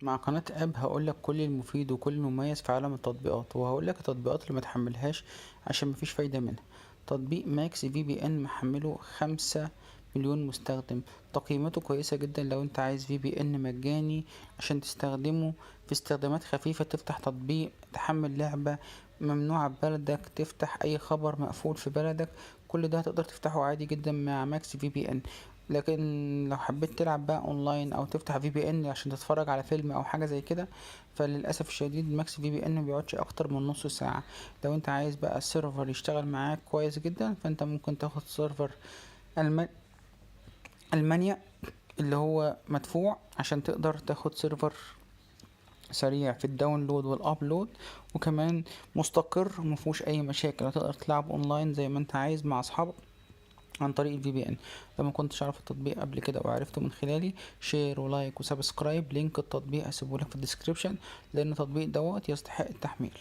مع قناة اب هقولك كل المفيد وكل المميز في عالم التطبيقات، وهقولك التطبيقات اللي ما تحملهاش عشان مفيش فايدة منها. تطبيق Max VPN محمله 5 مليون مستخدم، تقييماته كويسة جدا. لو انت عايز VPN مجاني عشان تستخدمه في استخدامات خفيفة، تفتح تطبيق، تحمل لعبة ممنوعة في بلدك، تفتح اي خبر مقفول في بلدك، كل ده هتقدر تفتحه عادي جدا مع Max VPN. لكن لو حبيت تلعب بقى اونلاين او تفتح VPN عشان تتفرج على فيلم او حاجة زي كده، فللاسف الشديد Max VPN ما بيقعدش اكتر من نص ساعة. لو انت عايز بقى ال server يشتغل معاك كويس جدا، فانت ممكن تاخد server المانيا اللي هو مدفوع عشان تقدر تاخد server سريع في ال download وال upload، وكمان مستقر ومفيهوش اي مشاكل، هتقدر تلعب اونلاين زي ما انت عايز مع اصحابك عن طريق ال VPN. لو ما كنتش عارف التطبيق قبل كده وعرفته من خلالي، share و like و subscribe. link التطبيق هسيبه لك في ال description، لان التطبيق دوت يستحق التحميل.